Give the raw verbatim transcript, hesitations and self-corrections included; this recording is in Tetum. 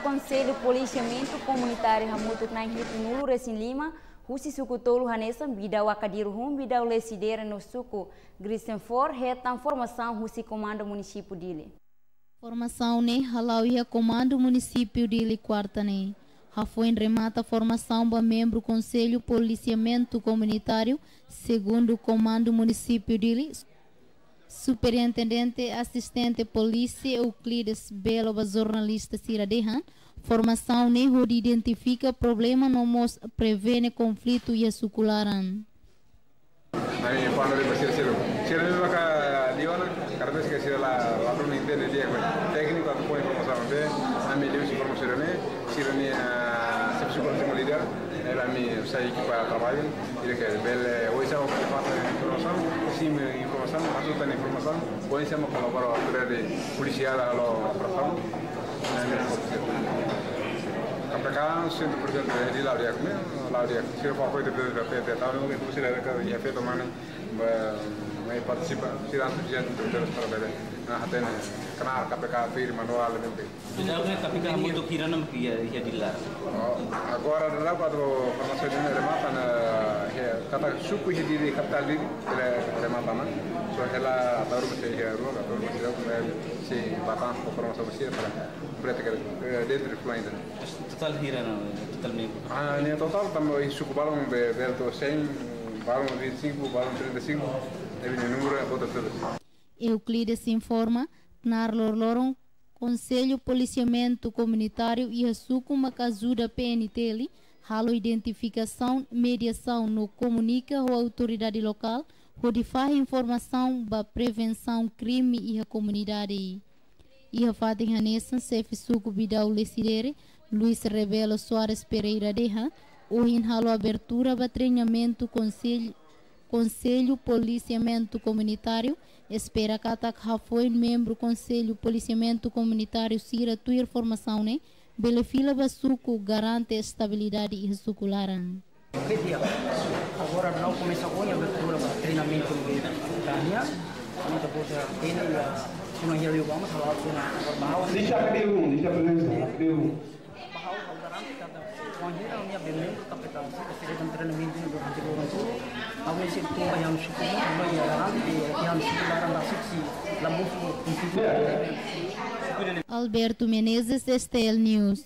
Konsellu Polisiamentu Komunitáriu hamutuk na'in hitunulu-resin-lima husi suku tolu hanesan Bidau Akadiru-Hun, Bidau Lecidere no suku Gristenfort hetan formasaun husi Komandu Munisípiu Dili. Formasaun ne'e hala'o iha Komandu Munisípiu Dili, kuarta ne'e. Hafoin remata formasaun ba membru Konsellu Polisiamentu Komunitáriu, segundu Komandu Munisípiu Dili, Superintendente Asistente Polísia Euclides Belo ba jornalista sira dehan, formasaun ne'e hodi identifika problema no mós prevene konflitu iha suku laran. Ami fanu de basir siru. Sira ne'e maka liu ona, kada vez ke sira la, la dun intende di'ak. Tékniku atu fó informasaun be, ami liu si informasaun ne'e, sira ne'e, ah, se psiko se líder, ami sai ekipa traballu, sira ke bele, oinsá mak fó informasaun, simu informasaun, atu tan informasaun, oinsá mak kolabora autoridade polisiál halo operasaun. K P K seratus persen di la'o di'ak, la'o di'ak. Sira fó apoiu de P P T, tahu nunggu itu sira ke ya feto mana, mai partisipa, sira antu dia tu terus para bele. Nah, hatene, kena K P K tuir manual nanti. Jadi, aku K P K hamutuk hira nama kia, kia di la. Oh, agora daudaun kuandu formasaun ne'e remata ona, eh, katak suku iha Dili, kapitál Dili, remata ona. So, hela, taur mesti iha rua, taur mesti iha rua, si batan ko formasaun mesti para, berarti ke, eh, dentro de Fluminense. Totál hira nama, totál membru. Ah, ne'e totál tanba iha suku balun be, be to cem, balun vinte e cinco, balun trinta e cinco, ne'ebé nia númeru é bota tudo. Euclides informa, knaar loroloron Konsellu Polisiamentu Komunitáriu iha suku maka ajuda P N T L halo identifikasaun, mediasaun no komunika ho autoridade lokál hodi fahe informasaun ba prevensaun krime iha komunidade. Iha fatin hanesan, xefe suku Bidau Lecidere, Luis Rebelo Soares Pereira dehan, ohin halo abertura ba treinamentu Konsellu, Konsellu Polisiamentu Komunitáriu, espera katak hafoin membru Konsellu Polisiamentu Komunitáriu sira tuir formasaun ne'e, bele fila ba suku, garante estabilidade iha suku laran. Oke, dia. Agora nós começa ohin abertura ba treinamentu da minha. Ami ta buka ini ya, cuma ya liu vamos falar cuma bahau. Deixa que deu um, deixa a presença, que deu um. Bahau, ha'u garante katak, kuandu hira ami-nia membru, tapi kalau se, se treinamentu durante o ano todo, ami sei tumba yang suku, tumba yang garante, yang suku laran basic si, la musu, Alberto Menezes, S T L News.